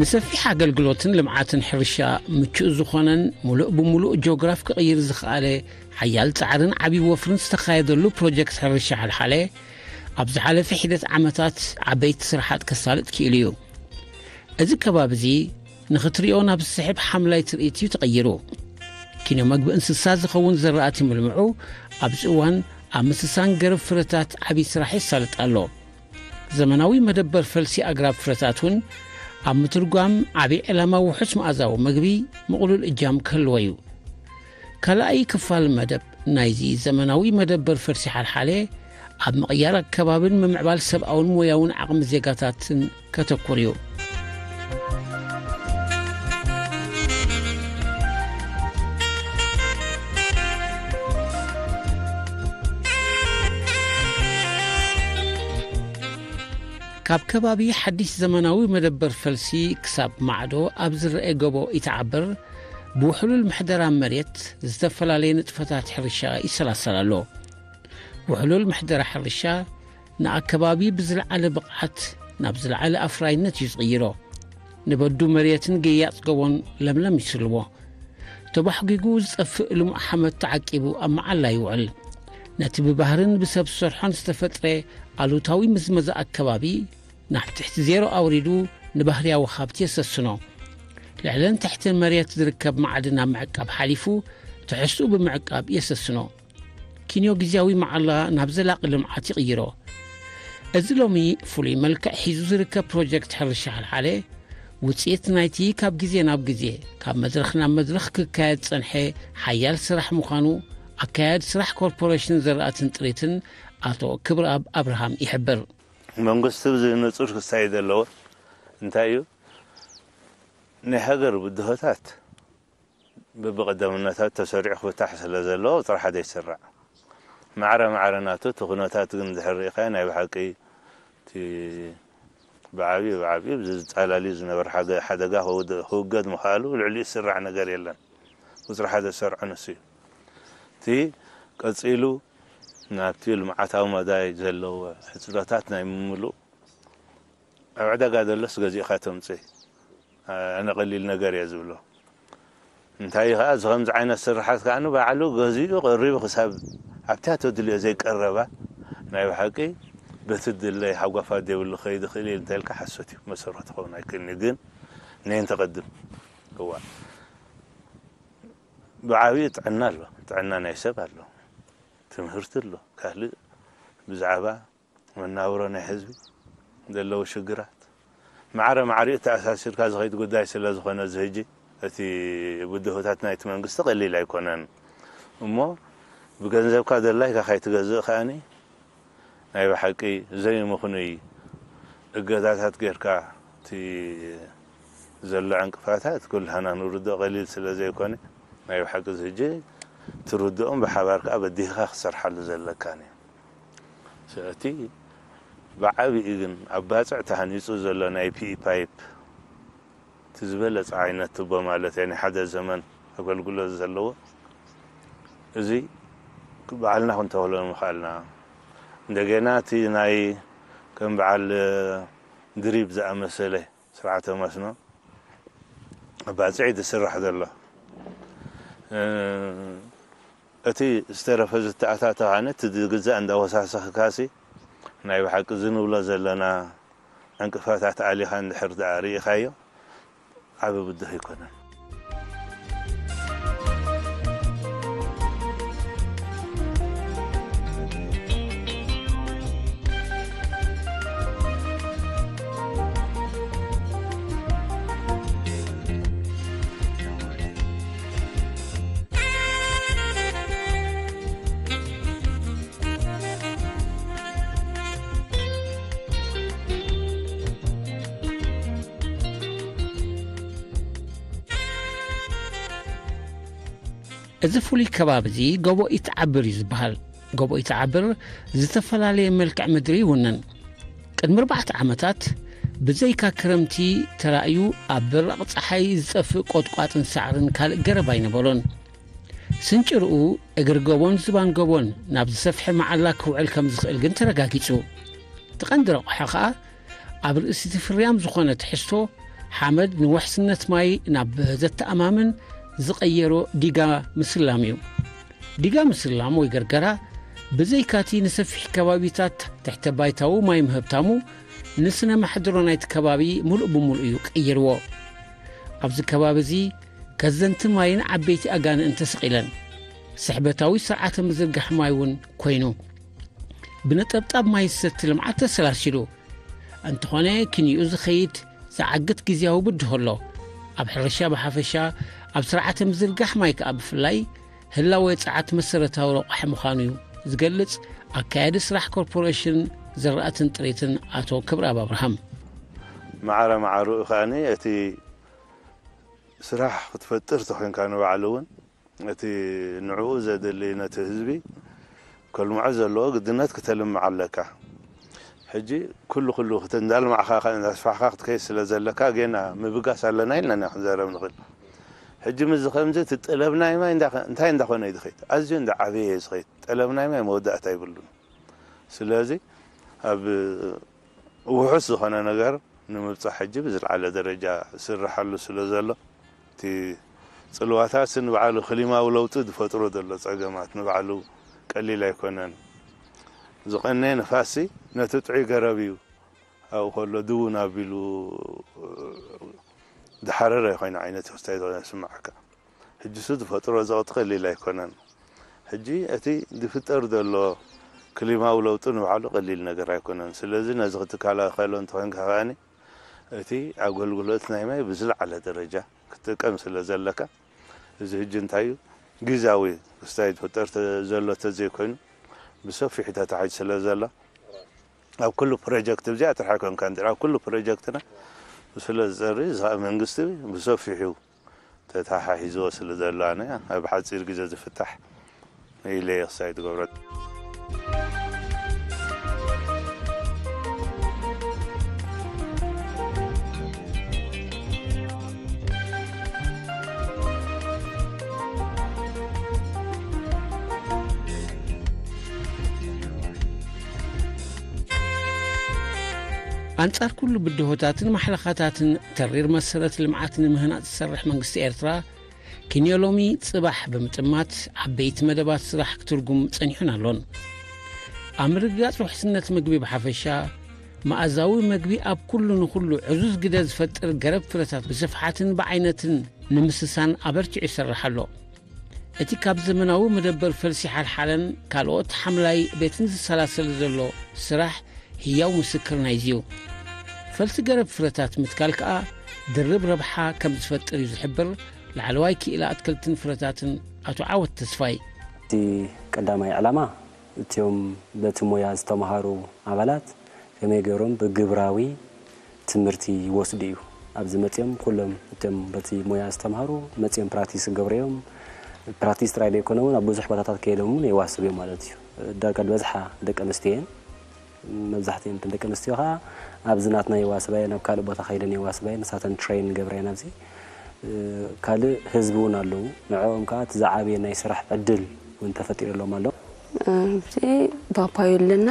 ንሰፊሕ ኣገልግሎትን ልምዓትን ሕርሻ ምቹእ ዝኾነን ምሉእ ብምሉእ ጂኦግራፍ ክቕይር ዝኸኣለ ሓያል ጻዕርን ዓብዪ ወፍርን ዝተኻየደሉ ፕሮጀክት ሕርሻ ሓልሓለ ኣብ ዝሓለፈ ሒደት ዓመታት ዓበይቲ ስራሓት ከሳልጥ ክኢሉ እዩ። እዚ ከባቢ እዚ ንኽትሪኦ ናብ ዝስሕብ ሓምላይ ትርኢት እዩ ተቐይሩ። ኪኖ መግቢ እንስሳ ዝኸውን ዘራእቲ ምልምዑ ኣብዚ እዋን ኣብ ምስሳን ገረብ ፍረታት ዓብዪ ስራሕ የሳልጥ ኣሎ። ዘመናዊ መደበር ፈልሲ ኣግራብ ፍረታት እውን ኣብ ምትርጓም ዓብዪ ዕላማ ውሑስ መኣዛዊ ምግቢ ምቕሉል እጃም ክህልዎ እዩ። ካልኣይ ክፋል መደብ ናይዚ ዘመናዊ መደበር ፈልሲ ሓልሓለ ኣብ ምቕያር ኣከባብን ምምዕባል ሰብኣውን ሞያውን ዓቕሚ ዜጋታትን ከተኩር እዩ። ካብ ከባቢ ሓድሽ ዘመናዊ መደበር ፈልሲ ክሳብ ማዕዶ ኣብ ዝረአ ጎቦ ኢተዓብር ብውሕሉል ምሕደራ መሬት ዝተፈላለየ ንጥፈታት ሕርሻ ይሰላሰል ኣሎ። ውሕሉል ምሕደራ ሕርሻ ንኣከባቢ ብዝለዓለ ብቕዓት ናብ ዝለዓለ ኣፍራይነት እዩ ዝቕይሮ። ንበዱ መሬትን ገያጽ ጎቦን ለምለም ይስልዎ። ተባሕጒጉ ዝጠፍእ ልሙዕ ሓመድ ተዓቂቡ ኣብ መዓላ ይውዕል። ነቲ ብባህርን ብሰብ ዝሰርሖን ዝተፈጥረ ኣሉታዊ ምዝመዛ ኣከባቢ ናብ ትሕቲ ዜሮ ኣውሪዱ ንባህርያዊ ሃብቲ የሰስኖ። ልዕለን ትሕትን መሬት ዝርከብ ማዕድን ኣብ ምዕቃብ ሓሊፉ ትሕዝትኡ ብምዕቃብ የሰስኖ። ኪንዮ ግዝያዊ መዓላ ናብ ዘላቒ ልምዓት ይቕይሮ። እዚ ሎሚ ፍሉይ መልክዕ ሒዙ ዝርከብ ፕሮጀክት ሕርሻ ሓልሓለ ውፅኢት ናይቲ ካብ ግዜ ናብ ግዜ ካብ መድረኽ ናብ መድረኽ ክካየድ ዝፀንሐ ሓያል ስራሕ ምዃኑ ኣካያዲ ስራሕ ኮርፖሬሽን ዘራእትን ጥሪትን ኣቶ ክብረኣብ ኣብርሃም ይሕብር። መንግስቲ እዚ ንፁር ክሳይ ዘለዎ እንታይ እዩ? ናይ ሃገር ብድሆታት በብቐዳምነታት ተሰሪዑ ክፍታሕ ስለ ዘለዎ ጥራሕ ዘይስራዕ። ማዕረ ማዕረ ናቱ እቲ ኩነታት ግን እንድሕር ርኢኻዮ ናይ ብሓቂ እቲ ብዓብዩ ብዓብዩ ዝጻላልዩ ዝነበረ ሓገ-፣ ሓደጋ ክውድ-፣ ክውገድ ምኽኣሉ ልዕሊኡ ዝስራዕ ነገር የለን። ቁጽሪ ሓደ ዝሰርዖ ንሱ እዩ። እቲ ቀጺሉ ናብቲ ልምዓታዊ መዳይ ዘለዎ ሕጽረታት ናይ ምምልኡ ኣብ ዕዳጋ ዘሎስ ገዚእኻ ተምጽእ። ኣነ ቀሊል ነገር እየ ዝብሎ። እንታይ እዩ ኸዓ፣ እዚ ከምዚ ዓይነት ስርሓት ከዓ ንባዕሉ ገዚኡ ቀሪቡ ክሳብ ኣብታ ተድልዮ ዘይቀረባ ናይ ብሓቂ በቲ ድለይ ሓጓፋት ዘይብሉ ክኸይድ ይኽእል እዩ እንተልካ ሓሶት እዩ። መሰረቱ ክኸውን ኣይክእልን እዩ። ግን ነይን ተቐድም። እዋ። ብዓብዩ ጥዕና ኣሎ። ጥዕና ናይ ሰብ ኣሎ። ትምህርቲ ኣሎ። ካልእ ብዛዕባ መናብሮ ናይ ህዝቢ ዘለዉ ሽግራት ማዕረ ማዕሪኡ ተኣሳሲርካ ዝኸይድ ጉዳይ ስለ ዝኾነ፣ እዚ ህጂ እቲ ብድሆታት ናይቲ መንግስቲ ቀሊል ኣይኮነን። እሞ ብገንዘብካ ደላይካ ከይትገዝእ ከኣኒ ናይ ብሓቂ ዘይምኽኑይ እገዳታት ጌርካ እቲ ዘሎ ዕንቅፋታት ኩላህና ንርድኦ ቀሊል ስለ ዘይኮነ፣ ናይ ብሓቂ እዚ ህጂ ትርድኦም ብሓባር ከኣ በዲህኻ ክትሰርሓሉ ዘለካን እዩ። እቲ ብዓቢኡ ግን ኣብ ባጽዕ ተሃኒጹ ዘሎ ናይ ፒኢ ፓይፕ፣ እቲ ዝበለጸ ዓይነት ቱቦ ማለት እዩ፣ ናይ ሓደ ዘመን ኣገልግሎት ዘለዎ፣ እዚ ባዕልና ክንተኽሎ ምኽኣልና። እንደገና እቲ ናይ ከም በዓል ድሪብ ዝኣመሰለ ስርዓተ መስኖ ኣብ ባጽዕ እዩ ዝስራሕ ዘሎ። እ፣ እቲ ዝተረፈ ዝተኣታተኻነ እቲ ዝግዛእ እንዳወሳሰኽካሲ ናይ ብሓቂ እዚ ንብሎ ዘለና ዕንቅፋታት ኣሊኻ እንድሕር ደኣ ርኢኻዮ ዓቢ ብድሆ ኣይኮነን። እዚ ፍሉይ ከባቢ እዚ ጎቦ ኢትዓብር እዩ ዝበሃል። ጎቦ ኢትዓብር ዝተፈላለየ መልክዕ ምድሪ ይውንን። ቅድሚ ኣርባዕተ ዓመታት ብዘይካ ክረምቲ ተራእዩ ኣብ ብራቕ ጸሓይ ዝጠፍእ ቆጥቋጥን ሳዕርን ካልእ ገረብ ኣይነበሮን። ስንጭርኡ እግሪ ጎቦን ዝባን ጎቦን ናብ ዝሰፍሐ መዓላ ክውዕል ከም ዝኽእል ግን ተረጋጊጹ። እቲ ቀንዲ ረቑሖ ኸኣ ኣብ ርእሲ እቲ ፍርያም ዝኾነ ትሕዝቶ ሓመድ ንውሕስነት ማይ ናብ ዘተኣማምን ዝቐየሮ ዲጋ ምስላም እዩ። ዲጋ ምስላም ወይ ገርገራ ብዘይካቲ ንሰፊሕ ከባቢታት ትሕተ ባይታዊ ማይ ምህብታሙ ንስነ ማሕድሮ ናይቲ ከባቢ ምሉእ ብምሉእ እዩ ቀይርዎ። ኣብዚ ከባቢ እዚ ከዘንቲ ማይን ዓበይቲ ኣጋንእን ተሰቒለን። ስሕበታዊ ስርዓተ ምዝርጋሕ ማይ እውን ኮይኑ። ብነጠብጣብ ማይ ዝሰቲ ልምዓት ተሰላሲሉ። እንተኾነ ክንይኡ ዝኸይድ ዝዓግት ግዝያዊ ብድሆ ኣሎ። ኣብ ሕርሻ ብሓፈሻ፣ ኣብ ስርዓተ ምዝርጋሕ ማይ ከኣ ብፍላይ ህላወ ጸዓት መሰረታዊ ረቋሒ ምዃኑ እዩ ዝገልጽ ኣካያዲ ስራሕ ኮርፖሬሽን ዘራእትን ጥሪትን ኣቶ ክብረኣብ ኣብርሃም። ማዕረ ማዕሩ ከኣኒ እቲ ስራሕ ክትፈጥር ተኾይንካ ንባዕሉ እውን እቲ ንዕኡ ዘድሊ ነቲ ህዝቢ ከልምዖ ዘለዎ ግድነት ክተልምዕ ኣለካ። ሕጂ ኩሉ ኩሉ ክት-፣ እንዳልማዕኻ ከ-፣ እንዳስፋሕካ ክትከይድ ስለ ዘለካ ጌና ምብጋስ ኣለና ኢልና ኢና ክንዛረብ ንኽእል። ሕጂ ምስዚ ከምዚ እቲ ጠለብ ናይ ማይ እንዳ-፣ እንታይ እንዳኾነ እዩ ዝኸይድ? ኣዝዩ እንዳዓበየ እዩ ዝኸይድ። ጠለብ ናይ ማይ መወዳእታ ይብሉን። ስለዚ ኣብ ውሑስ ዝኾነ ነገር ንምብጻሕ ሕጂ ብዝለዓለ ደረጃ ዝስርሓሉ ስለ ዘሎ፣ እቲ ጽልዋታት ንባዕሉ ክሊማዊ ለውጢ ዝፈጥሮ ዘሎ ጸገማት ንባዕሉ ቀሊል ኣይኮነን። ዝቐነየ ንፋስሲ ነቲ ጥዑይ ገረብ እዩ ኣብኡ ከሎ ድውን ኣቢሉ ዝሓረረ ኮይኑ ዓይነት ክስታይ ዝስምዓካ። ሕጂ እሱ ዝፈጥሮ ዘቕቲ ቀሊል ኣይኮነን። ሕጂ እቲ ዝፍጠር ዘሎ ክሊማዊ ለውጢ ንባዕሉ ቀሊል ነገር ኣይኮነን። ስለዚ ነዚ ክትከላኸሎ እንተኾይንካ ከኣኒ እቲ ኣገልግሎት ናይ ማይ ብዝለዓለ ደረጃ ክትጥቀም ስለ ዘለካ፣ እዚ ሕጂ እንታይ እዩ ግዝያዊ ክስታይ ዝፍጠር ተ-፣ ዘሎ ተዘይኮይኑ ብሰፊሑ ተታሒዙ ስለ ዘሎ ኣብ ኩሉ ፕሮጀክት እዚኣ ጥራሕ ኣይኮንካን፣ ኣብ ኩሉ ፕሮጀክትና ስለ ዝጸሪ፣ እዚ ኸኣ መንግስቲ ብሰፊሑ ተተሓሒዝዎ ስለ ዘሎ፣ ኣነ ኣብ ሓጺር ግዜ ዝፍታሕ ኢለ እየ ክሳይ ትገብሮ። ኣንጻር ኩሉ ብድሆታትን ማሕለኻታትን ተሪር መሰረት ልምዓት ንምህናጽ ዝሰርሕ መንግስቲ ኤርትራ፣ ኪንዮ ሎሚ ጽባሕ ብምጥማት ዓበይቲ መደባት ስራሕ ክትርጉም ጸኒሑን ኣሎን። ኣብ ምርግጋጽ ውሕስነት ምግቢ ብሓፈሻ፣ መኣዛዊ ምግቢ ኣብ ኩሉ ንኹሉ ዕዙዝ ግደ ዝፈጥር ገረብ ፍረታት ብስፍሓትን ብዓይነትን ንምስሳን ኣበርቲዑ ይሰርሕ ኣሎ። እቲ ካብ ዘመናዊ መደበር ፈልሲ ሓልሓለን ካልኦት ሓምላይ ቤትን ዝሰላሰል ዘሎ ስራሕ ህያው ምስክር ናይዚ እዩ። ፈልሲ ገረብ ፍረታት ምትካል ከኣ ድርብ ረብሓ ከም ዝፈጥር እዩ ዝሕብር ላዕለዋይ ክኢላ ኣትክልትን ፍረታትን ኣቶ ዓወት ተስፋይ። እቲ ቀዳማይ ዕላማ እቲኦም በቲ ሞያ ዝተምሃሩ ኣባላት ከመይ ገይሮም ብግብራዊ ትምህርቲ ይወስዱ እዩ። ኣብዚ መጺኦም ኩሎም እቶም በቲ ሞያ ዝተምሃሩ መጺኦም ፕራክቲስ ክገብሩ እዮም። ፕራክቲስ ጥራይ ዘይኮነ እውን ኣብ ብዙሕ ቦታታት ከይዶም እውን የዋስቡ እዮም ማለት እዩ። ዳርጋ ዝበዝሓ ደቂ ኣንስትዮ እየን። መብዛሕትኦም እተን ደቂ ኣንስትዮ ኸዓ ኣብዚ ናትና የዋስባ እየን፣ ናብ ካልእ ቦታ ከይደን የዋስባ እየን። ንሳተን ትሬን ንገብራ እየን ኣብዚ። ካልእ ህዝቢ እውን ኣለዉ። ንዕኦም ከዓ እቲ ዝዓበየ ናይ ስራሕ ዕድል እውን ተፈጢሩሎም ኣሎ። ኣብዚ ፓፓዮ ኣለና፣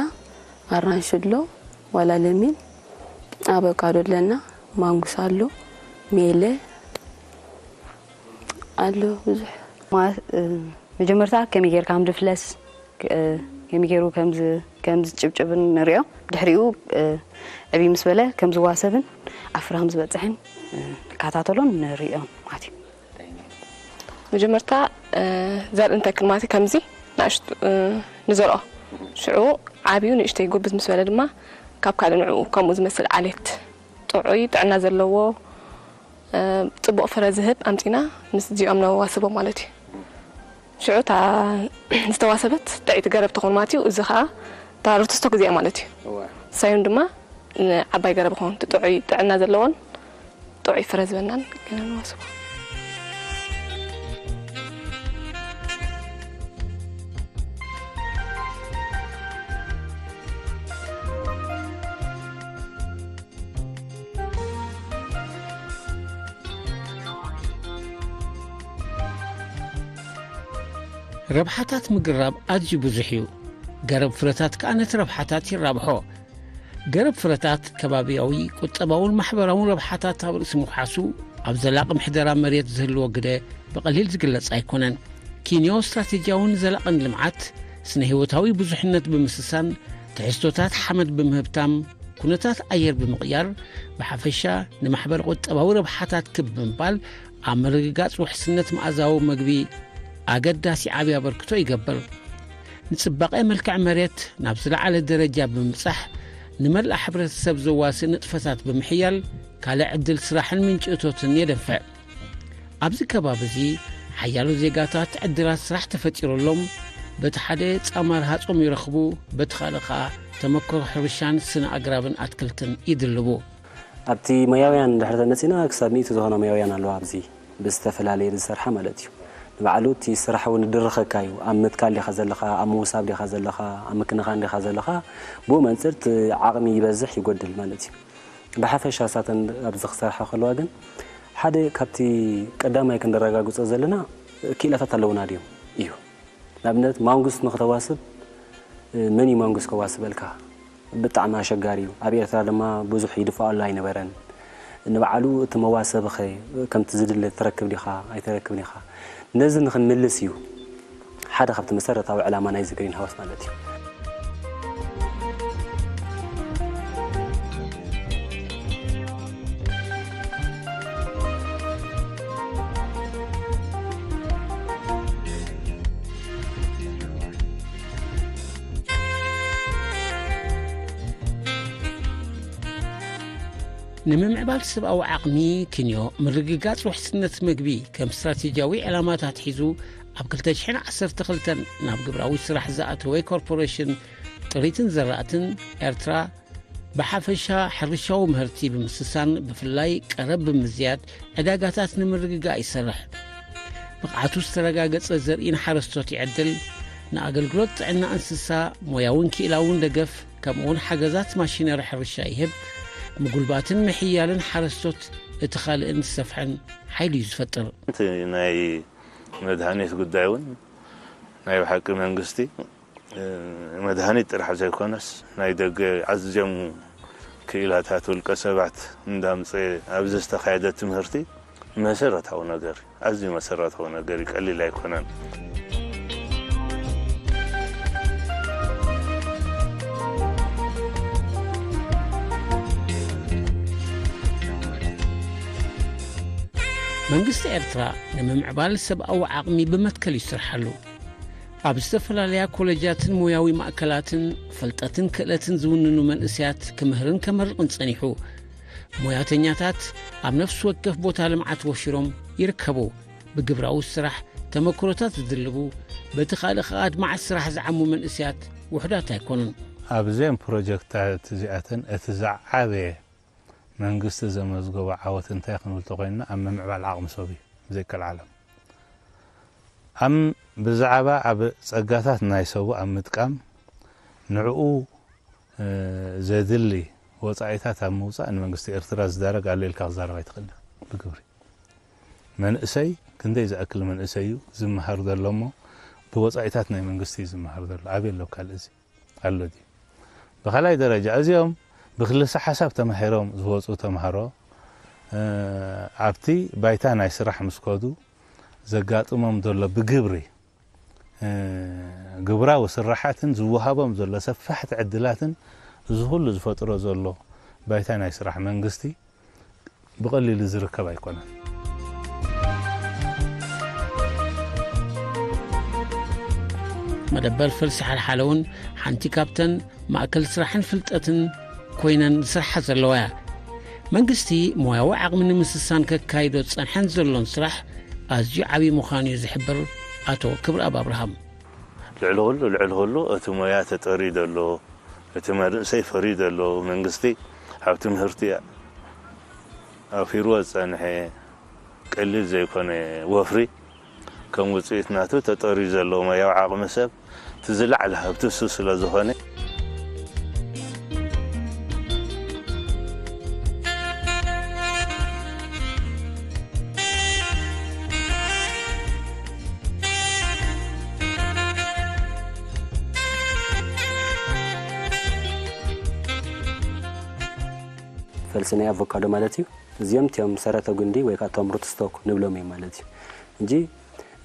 ኣራንሺ ኣሎ፣ ዋላ ለሚን፣ ኣቮካዶ ኣለና፣ ማንጉስ ኣሎ፣ ሜለ ኣሎ፣ ብዙሕ። ማ-፣ እ፣ መጀመርታ ከመይ ጌርካ ከም ድፍለስ፣ እ፣ ከመይ ጌሩ ከም ዝ-፣ ከም ዝጭብጭብን ንሪኦ። ድሕሪኡ፣ እ፣ ዕብይ ምስ በለ ከም ዝዋሰብን ኣብ ፍረ ከም ዝበጽሕን፣ እ፣ ንከታተሎን ንሪኦን ማለት እዩ። መጀመርታ፣ እ፣ ዘርኢ ንተክል ማለት እዩ። ከምዚ ንኣሽቱ፣ እ፣ ንዘርኦ። ሽዑ ዓብዩ ንእሽተይ ጎብዝ ምስ በለ ድማ ካብ ካልእ ንዕኡ ከምኡ ዝመስል ዓሌት ጥዑይ ጥዕና ዘለዎ፣ እ፣ ጽቡቕ ፍረ ዝህብ ኣምጺና ምስ እዚኦም ነዋስቦ ማለት እዩ። ሽዑ እታ ዝተዋሰበት ጥዕይቲ ገረብ ትኾን ማለት እዩ። እዚ ኸኣ እታ ርትስቶ ግዜ ማለት እዩ። እወ። ሳዩን ድማ ንዓባይ ገረብ ይኸውን። እቲ ጥዑይ ጥዕና ዘለዎን ጥዑይ ፍረ ዝበናን ገና ንዋስቦ። ረብሓታት ምግራብ ኣዝዩ ብዙሕ እዩ። ገረብ ፍረታት ከኣ ነቲ ረብሓታት ይራብሖ። ገረብ ፍረታት ከባብያዊ፣ ቁጠባውን ማሕበራውን ረብሓታት ኣብ ርእሲ ምውሓሱ፣ ኣብ ዘላቒ ምሕደራ መሬት ዝህልዎ ግደ ብቐሊል ዝግለጽ ኣይኮነን። ኪንዮ ስትራቴጂያውን ዘላቕን ልምዓት፣ ስነ ህይወታዊ ብዙሕነት ብምስሳን፣ ትሕዝቶታት ሓመድ ብምህብታም፣ ኩነታት ኣየር ብምቕያር፣ ብሓፈሻ ንማሕበረ ቁጠባዊ ረብሓታት ክብ ብምባል፣ ኣብ ምርግጋጽ ውሕስነት መኣዛዊ መግቢ ኣገዳሲ ዓቢ ኣበርክቶ ይገብር። ንጽባቐ መልክዕ መሬት ናብ ዝለዓለ ደረጃ ብምብጻሕ፣ ንመላእ ሕብረተሰብ ዘዋስእ ንጥፈታት ብምሕያል፣ ካልእ ዕድል ስራሕን ምንጪ እቶትን የደንፍዕ። ኣብዚ ከባቢ እዚ ሓያሎ ዜጋታት ዕድላት ስራሕ ተፈጢሩሎም፣ በቲ ሓደ ጻማ ረሃጾም ይረኽቡ፣ በቲ ካልእ ከኣ ተመክሮ ሕርሻን ስነ ኣግራብን ኣትክልትን ይድልቡ። ኣብቲ ሞያውያን ድሕሪ ተመጺና ክሳብ ሚእቲ ዝኾና ሞያውያን ኣለዋ ኣብዚ ብዝተፈላለየ ዝሰርሓ ማለት እዩ። ንባዕሉ እቲ ስራሕ እውን ድርኸካ እዩ። ኣብ ምትካል ዲኻ ዘለኻ፣ ኣብ ምውሳብ ዲኻ ዘለኻ፣ ኣብ ምክንኻን ዲኻ ዘለኻ፣ ብኡ መንጽር እቲ ዓቕሚ ይበዝሕ ይጎድል ማለት እዩ። ብሓፈሻ ሳተን ኣብዚ ክሰርሓ ከለዋ ግን ሓደ ካብቲ ቀዳማይ ክንረጋግጾ ዘለና ክኢላታት ኣለውና ድዮም እዩ። ንኣብነት ማንጉስ ንክተዋስብ መን እዩ ማንጉስ ከዋስበልካ? ብጣዕሚ ኣሸጋሪ እዩ። ኣብ ኤርትራ ድማ ብዙሕ ይድፋኣሉ ኣይነበረን። ንባዕሉ እቲ መዋሰብኸ ከምቲ ዝድለ ትረክብ ዲኻ ኣይተረክብን ኢኻ? ነዚ ንክንምልስ እዩ ሓደ ካብቲ መሰረታዊ ዕላማ ናይዚ ግሪን ሃውስ ማለት እዩ። ንምምዕባል ሰብኣዊ ዓቕሚ ኪንዮ ምርግጋጽ ውሕስነት መግቢ ከም ስትራቴጂያዊ ዕላማታት ሒዙ ኣብ ክልተ ሽሕን ዓሰርተ ክልተን ናብ ግብራዊ ስራሕ ዝኣተወ ኮርፖሬሽን ጥሪትን ዘራእትን ኤርትራ ብሓፈሻ ሕርሻዊ ምህርቲ ብምስሳን ብፍላይ ቀረብ ብምዝያድ ዕዳጋታት ንምርግጋእ ይሰርሕ። ብቕዓቱ ዝተረጋገጸ ዘርኢ ንሓረስቶት ይዕድል። ንኣገልግሎት ጥዕና እንስሳ ሞያውን ክኢላውን ደገፍ ከምኡውን ሓገዛት ማሽነሪ ሕርሻ ይህብ። ምጉልባትን ምሕያልን ሓረስቶት እቲ ካልእን ዝሰፍሐን ሓይሊ እዩ ዝፈጥር። እቲ ናይ መድሃኒት ጉዳይ እውን ናይ ብሓቂ መንግስቲ መድሃኒት ጥራሕ ዘይኮነስ ናይ ደገ ኣዝዮም ክኢላታት ውልቀ ሰባት እንዳምፀ ኣብዚ ዝተኻየደ ትምህርቲ መሰረታዊ ነገር ኣዝዩ መሰረታዊ ነገር እዩ፣ ቀሊል ኣይኮነን። መንግስቲ ኤርትራ ንምምዕባል ሰብኣዊ ዓቕሚ ብመትከል ይስርሓሉ። ኣብ ዝተፈላለያ ኮለጃትን ሞያዊ ማእከላትን ፍልጠትን ክእለትን ዝውንኑ መንእሰያት ክምህርን ከመርቕን ጸኒሑ። ሞያተኛታት ኣብ ነፍሲ ወከፍ ቦታ ልምዓት ወፊሮም ይርከቡ። ብግብራዊ ስራሕ ተመክሮታት ዝድልቡ፣ በቲ ካልእ ከኣ ኣድማዓት ስራሕ ዝዓሙ መንእሰያት ውሑዳት ኣይኮኑን። ኣብዘን ፕሮጀክትታት እዚኣተን እቲ ዝዓበየ መንግስቲ ዘመዝገቦ ዓወት እንታይ ክንብል ተኾይንና፣ ኣብ ምምዕባል ዓቕሚ ሰብ እዩ ብዘይከልዓለም። ኣብ ብዛዕባ ኣብ ጸጋታት ናይ ሰቡ ኣብ ምጥቃም ንዕኡ ዘድሊ ወጻኢታት ኣብ ምውጻእ ንመንግስቲ ኤርትራ ዝዳረግ ኣሎ ኢልካ ክዛረብ ኣይትኽእል ብግብሪ። መንእሰይ ክንደይ ዝኣክል መንእሰይ እዩ ዝመሃር ዘሎ እሞ ብወጻኢታት ናይ መንግስቲ እዩ ዝመሃር ዘሎ። ኣበይ ኣሎ ካልእ እዚ ኣሎ ድዩ? ብኻልኣይ ደረጃ እዚኦም ብክልሰ ሓሳብ ተማሂሮም ዝወፁ ተምሃሮ ኣብቲ ባይታ ናይ ስራሕ ምስ ከዱ ዘጋጥሞም ዘሎ ብግብሪ ግብራዊ ስራሓትን ዝወሃቦም ዘሎ ሰፋሕቲ ዕድላትን እዚ ኩሉ ዝፈጥሮ ዘሎ ባይታ ናይ ስራሕ መንግስቲ ብቐሊሉ ዝርከብ ኣይኮነን። መደበር ፈልሲ ሓልሓለ እውን ሓንቲ ካብተን ማእከል ስራሕን ፍልጠትን ኮይነን ዝሰርሓ ዘለዋ እያ። መንግስቲ ሞያዊ ዓቕሚ ንምስሳን ከካይዶ ዝጸንሐን ዘሎን ስራሕ ኣዝዩ ዓብዪ ምዃኑ እዩ ዝሕብር ኣቶ ክብረኣብ ኣብርሃም። ልዕሊ ኩሉ ልዕሊ ኩሉ እቲ ሞያ ተጠርዩ ዘሎ እቲ መንእሰይ ፈርዩ ዘሎ መንግስቲ ኣብ ትምህርቲ ኣፊርዎ ዝጸንሐ ቀሊል ዘይኮነ ወፍሪ ከም ውጽኢት ናቱ ተጠርዩ ዘሎ ሞያዊ ዓቕሚ ሰብ እቲ ዝለዓለ ሃብቲ እሱ ስለ ዝኾነ ፈልሲ ናይ ኣቮካዶ ማለት እዩ። እዚኦም እቲኦም ሰረተ ጉንዲ ወይ ከዓ እቶም ሩትስቶክ ንብሎም እዮም ማለት እዩ እንጂ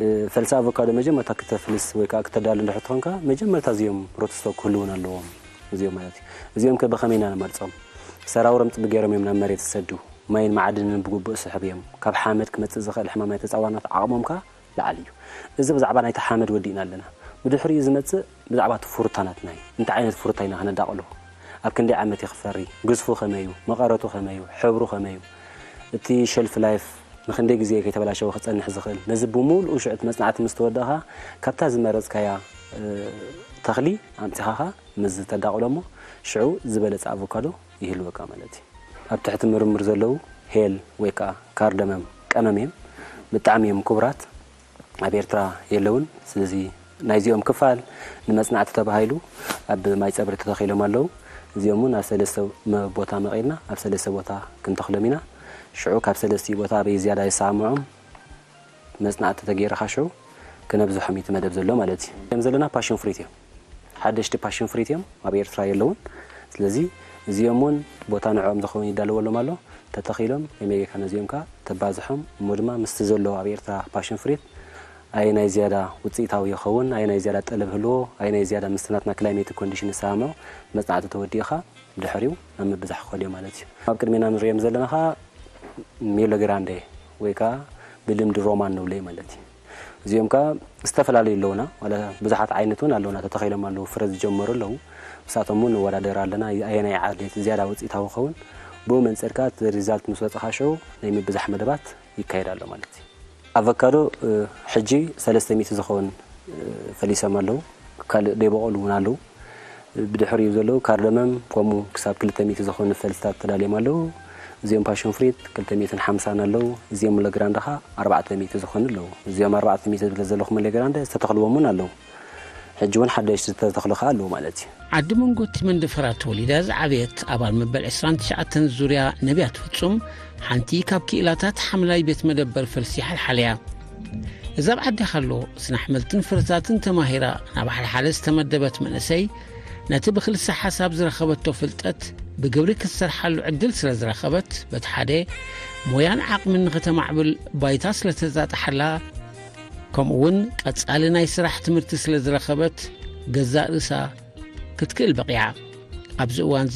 እ፣ ፈልሲ ኣቮካዶ መጀመርታ ክተፍልስ ወይ ከዓ ክተዳሉ እንድሕር ትኾንካ መጀመርታ እዚኦም ሩትስቶክ ክህልውን ኣለዎም። እዚኦም ማለት እዩ። እዚኦም ከ ብኸመይ ኢና ንመርፆም? ሰራውሮም ፅቢ ገይሮም እዮም ናብ መሬት ዝሰዱ። ማይን መዓድንን ብግቡእ ስሕብ እዮም። ካብ ሓመድ ክመፅእ ዝኽእል ሕማም ናይ ተፃዋርነት ዓቕሞም ከዓ ላዕሊ እዩ። እዚ ብዛዕባ ናይቲ ሓመድ ወዲእና ኣለና። ብድሕሪኡ ዝመፅእ ብዛዕባ እቲ ፍሩታ ናትና እዩ። እንታይ ዓይነት ፍሩታ ኢና ክነዳቕሎ? ኣብ ክንደይ ዓመት እዩ ክፈሪ? ግዝፉ ከመይ እዩ? መቐረቱ ከመይ እዩ? ሕብሩ ከመይ እዩ? እቲ ሸልፍ ላይፍ ንክንደይ ግዜ ከይተበላሸወ ክፀንሕ ዝኽእል? ነዚ ብምሉኡ ሽዑ እቲ መፅናዕቲ ምስ ተወዳእኻ ካብታ ዝመረፅካያ እ፣ ተኽሊ ኣምፂኻኻ ምስ ዝተዳቕሎ እሞ ሽዑ ዝበለፀ ኣቮካዶ ይህልወካ ማለት እዩ። ኣብ ትሕቲ ምርምር ዘለዉ ሄል ወይ ከዓ ካርደመም ቀመም እዮም። ብጣዕሚ እዮም ክቡራት። ኣብ ኤርትራ የለውን። ስለዚ ናይዚኦም ክፋል ንመጽናዕቲ ተባሂሉ ኣብ ማይ ጸብሪ ተተኺሎም ኣለዉ። እዚኦም እውን ኣብ ሰለስተ መ-፣ ቦታ መቒልና ኣብ ሰለስተ ቦታ ክንተኽሎም ኢና። ሽዑ ካብ ሰለስቲኡ ቦታ ኣበይ ዝያዳ ይሰማምዖም መጽናዕቲ ተገይርኻ ሽዑ ክነብዝሖም እዩ እቲ መደብ ዘሎ ማለት እዩ። እዮም ዘለና ፓሽን ፍሪት እዮም። ሓደሽቲ ፓሽን ፍሪት እዮም፣ ኣብ ኤርትራ የለውን። ስለዚ እዚኦም እውን ቦታ ንዕኦም ዝኸውን ይዳለወሎም ኣሎ። ተተኺሎም ከመይ ጌርካ ነዚኦም ከኣ ተባዝሖም እሞ ድማ ምስቲ ዘሎ ኣብ ኤርትራ ፓሽን ፍሪት ኣየናይ ዝያዳ ውፅኢታዊ ይኸውን፣ ኣየናይ ዝያዳ ጠለብ ህልዎ፣ ኣየናይ ዝያዳ ምስቲ ናትና ክላይሜት ኮንዲሽን ይሰማምዖ መጽናዕቲ ተወዲእኻ ድሕሪኡ ናብ ምብዛሕ ክኸድዮ ማለት እዩ። ኣብ ቅድሜና ንሪኦም ዘለና ኸኣ ሜሎ ግራንዴ ወይ ከኣ ብልምዲ ሮማን ንብሎ እዩ ማለት እዩ። እዚኦም ከኣ ዝተፈላለዩ ኣለውና፣ ዋላ ብዙሓት ዓይነት እውን ኣለውና፣ ተተኺሎም ኣለዉ፣ ፍረ ዝጀመሩ ኣለዉ። ንሳቶም እውን ንወዳደር ኣለና፣ ኣየናይ ዓሌት ዝያዳ ውፅኢታዊ ክኸውን፣ ብኡ መንፅር ከኣ እቲ ሪዛልት ምስ ወፅኻ ሽዑ ናይ ምብዛሕ መደባት ይካየድ ኣሎ ማለት እዩ። ኣቨካዶ፣ እ፣ ሕጂ ሰለስተ ሚእቲ ዝኸውን፣ እ፣ ፈሊሶም ኣለዉ። ካልእ ደይበቖሉ እውን ኣለዉ። ብድሕሪኡ ዘለዉ ካርደመም ከምኡ ክሳብ ክልተ ሚእቲ ዝኾኑ ፈልስታት ተዳልዮም ኣለዉ። እዚኦም ፓሽን ፍሪት ክልተ ሚእትን ሓምሳን ኣለዉ። እዚኦም ሙለግራንደ ኸዓ ኣርባዕተ ሚእቲ ዝኾኑ ኣለዉ። እዚኦም ኣርባዕተ ሚእቲ ዝብለ ዘለኹ ሙለግራንደ ዝተተኽልዎም እውን ኣለዉ። ሕጂ እውን ሓደሽቲ ዝተተኽሉ ኸዓ ኣለዉ ማለት እዩ። ዓዲ መንጎቲ መንደፈራ ተወሊዳ ዝዓበየት ኣባል መበል ዕስራን ትሽዓተን ዙርያ ነቢያት ፍጹም ሓንቲ ካብ ክኢላታት ሓምላይ ቤት መደበር ፈልሲ ሓልሓል እያ። እዛ ኣብ ዓዲ ካሎ ስነ ኣሕምልትን ፍረታትን ተማሂራ ናብ ሓልሓለ ዝተመደበት መንእሰይ ነቲ ብክልሰ ሓሳብ ዝረኸበቶ ፍልጠት ብግብሪ ክትሰርሓሉ ዕድል ስለ ዝረኸበት በቲ ሓደ ሞያን ዓቕምን ንኽተማዕብል ባይታ ስለ ተጣጣሓላ ከምኡ እውን ቀጻሊ ናይ ስራሕ ትምህርቲ ስለ ዝረኸበት ገዛእ ርእሳ ክትክእል በቒዓ። ኣብዚ እዋንዚ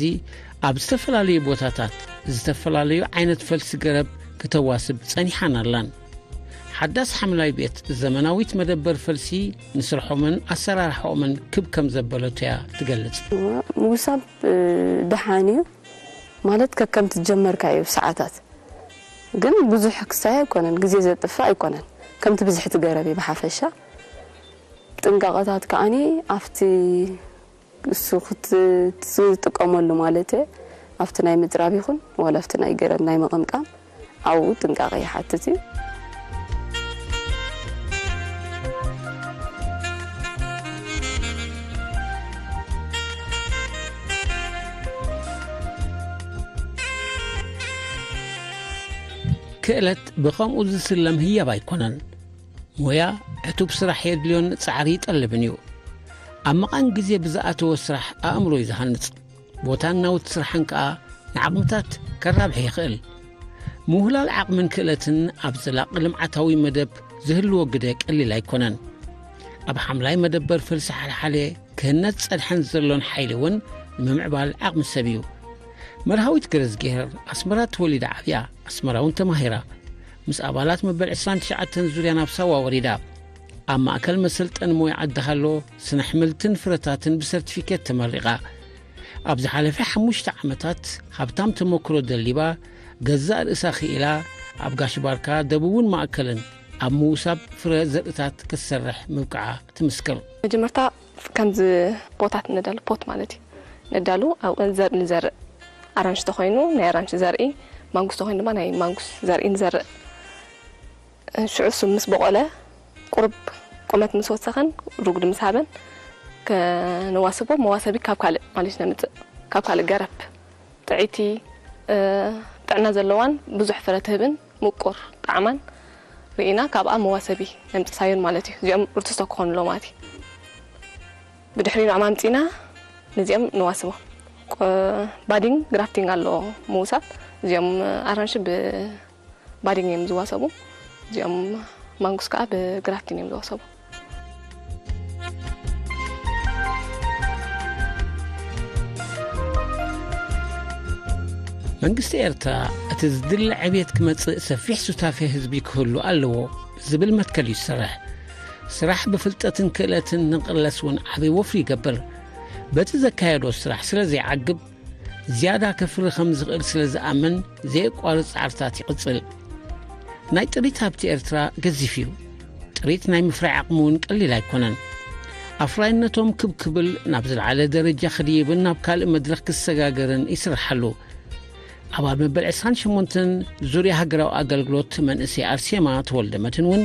ኣብ ዝተፈላለዩ ቦታታት ዝተፈላለዩ ዓይነት ፈልሲ ገረብ ክተዋስብ ጸኒሓን ኣላን። ሓዳስ ሓምላይ ቤት ዘመናዊት መደበር ፈልሲ ንስርሖምን ኣሰራርሓኦምን ክብ ከም ዘበለቶ እያ ትገልጽ። ምውሳብ፣ እ፣ ደሓን እዩ ማለት ከከም ትጀመርካዮ ሰዓታት ግን ብዙሕ ክሳይ ኣይኮነን፣ ግዜ ዘጥፍእ ኣይኮነን። ከምቲ ብዝሒ ትገረብ እዩ ብሓፈሻ። ጥንቃቐታት ከዓኒ ኣብቲ እሱ ክት-፣ ዝጥቀመሉ ማለት እየ። ኣብቲ ናይ ምጽራብ ይኹን ዋላ ኣብቲ ናይ ገረብ ናይ ምቕምቃም ኣብኡ ጥንቃቐ ይሓትት እዩ። ክእለት ብኸምኡ ዝስለም ህያብ ኣይኮነን። ሞያ ዕቱብ ስራሕ የድልዮን ጻዕሪ ይጠልብን እዩ። ኣብ መቓን ግዜ ብዝኣተወ ስራሕ ኣእምሮ እዩ ዝሃንጽ። ቦታን ናውቲ ስራሕን ከኣ ንዓቕምታት ከራብሕ ይኽእል። ምውህላል ዓቕምን ክእለትን ኣብ ዘላቒ ልምዓታዊ መደብ ዝህልዎ ግደ ቀሊል ኣይኮነን። ኣብ ሓምላይ መደበር ፈልሲ ሓልሓለ ክህነጽ ጸድሐን ዘሎን ሓይሊ እውን ንምምዕባል ዓቕሚ ሰብ እዩ። መርሃዊት ገረዝግሄር ኣስመራ ተወሊዳ ዓብያ፣ ኣስመራ እውን ተማሂራ። ምስ ኣባላት መበል ዕስራን ትሽዓተን ዙርያ ናብ ሳዋ ወሪዳ። ኣብ ማእከል መሰልጠኒ ሞያ ዓዲ ሃሎ ስነ ኣሕምልትን ፍረታትን ብሰርቲፊኬት ተመሪቓ። ኣብ ዝሓለፈ ሓሙሽተ ዓመታት ሃብታም ተመክሮ ደሊባ፣ ገዛእ ርእሳ ክኢላ፣ ኣብ ጋሽ ባርካ ደቡብን ማእከልን ኣብ ምውሳብ ፍረ ዘርእታት ክትሰርሕ ምብቃዓ ትምስክር። መጀመርታ ከምዚ ፖታት ነዳሉ፣ ፖት ማለት እዩ። ነዳሉ ኣብኡ ዘርኢ ንዘርእ። ኣራንሺ ተኾይኑ ናይ ኣራንሺ ዘርኢ፣ ማንጉስ ተኾይኑ ድማ ናይ ማንጉስ ዘርኢ ንዘርእ። ሽዑ እሱ ምስ በቖለ ቁሩብ ቁመት ምስ ወሰኸን ርጉድ ምስ ሃበን ከነዋስቦ መዋሰቢ ካብ ካልእ ማለት ነምጽእ፣ ካብ ካልእ ገረብ። ጥዕይቲ፣ እ፣ ጥዕና ዘለዋን ብዙሕ ፍረ ትህብን ምቁር ጣዕማን ርኢና ካብኣ መዋሰቢ ነምጽእ ሳዮን ማለት እዩ። እዚኦም ሩትስቶክ ክኾኑ ኣለዎም ማለት እዩ። ብድሕሪ ንዕኦም ኣምጺእና ነዚኦም ንዋስቦም። ቆ-፣ ባዲንግ ግራፍቲንግ ኣሎ ምውሳብ። እዚኦም ኣራንሺ ብባዲንግ እዮም ዝዋሰቡ። እዚኦም ማንጉስ ከዓ ብግራፍቲን እዮም ዝዋሰቡ። መንግስቲ ኤርትራ እቲ ዝድለ ዕብየት ክመጽእ ሰፊሕ ሱታፌ ህዝቢ ክህሉ ኣለዎ ዝብል መትከል እዩ ዝሰርሕ። ስራሕ ብፍልጠትን ክእለትን ንቕለስ እውን ዓብዪ ወፍሪ ይገብር። በቲ ዘካየዶ ስራሕ ስለ ዘይዓግብ ዝያዳ ከፍሪ ከም ዝኽእል ስለ ዝኣምን ዘየቋርጽ ጻዕርታት ይቕጽል። ናይ ጥሪት ሃብቲ ኤርትራ ገዚፍ እዩ። ጥሪት ናይ ምፍራይ ዓቕሚ እውን ቀሊል ኣይኮነን። ኣፍራይነቶም ክብ ክብል ናብ ዝለዓለ ደረጃ ክድይብን ናብ ካልእ መድረኽ ክሰጋገርን ይስርሓሉ። ኣባል መበል ዕስራን ሸሞንተን ዙርያ ሃገራዊ ኣገልግሎት መንእሰይ ኣርሴማ ተወልደ መድህን እውን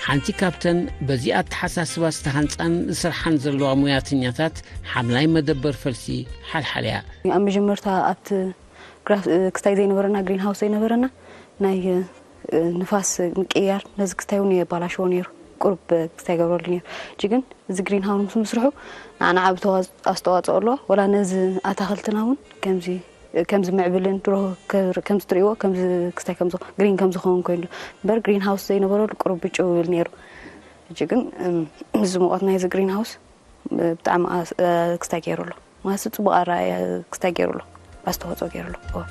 ሓንቲ ካብተን በዚ ኣተሓሳስባ ዝተሃንጻን ዝሰርሓን ዘለዋ ሙያተኛታት ሓምላይ መደበር ፈልሲ ሓልሓል እያ። ኣብ መጀመርታ ኣብቲ ግራፍ ክስታይ ዘይነበረና ግሪን ሃውስ ዘይነበረና ናይ ንፋስ ምቅያር ነዚ ክስታይ እውን የባላሽዎ ነይሩ። ቁሩብ ክስታይ ገብረሉ ነይሩ። ሕጂ ግን እዚ ግሪን ሃውስ ምስ ምስርሑ ንዓና ዓቢ ኣስተዋፅኦ ኣለዎ። ወላ ነዚ ኣታኽልትና እውን ከምዚ ከምዚ ምዕብልን ድሮ ከምዚ ትሪእዎ ከምዚ ክስታይ ግሪን ከም ዝኸውን ኮይኑ እምበር ግሪን ሃውስ ዘይነበረሉ ቁሩብ ብጭው ይብል ነይሩ። ሕጂ ግን ምስዚ ሙቐት ናይዚ ግሪን ሃውስ ብጣዕሚ ክስታይ ገይሩ ኣሎ። ማስ ጽቡቕ ኣረኣእያ ክስታይ ገይሩ ኣሎ። ኣስተዋፅኦ ገይሩ ኣሎ።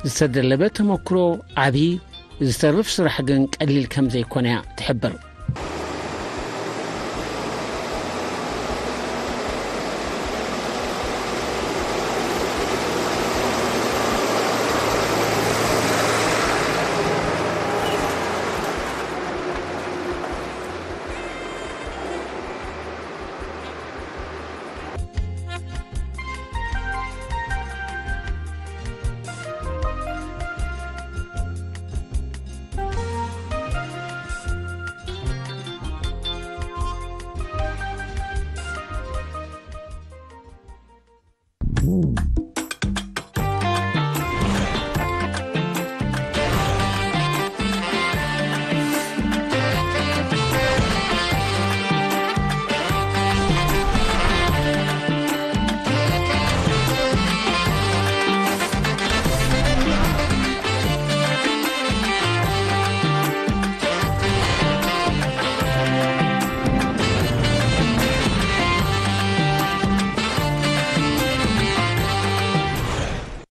ዝተደለበ ተመክሮ ዓቢ፣ ዝተርፍ ስራሕ ግን ቀሊል ከም ዘይኮነ እያ ትሕብር።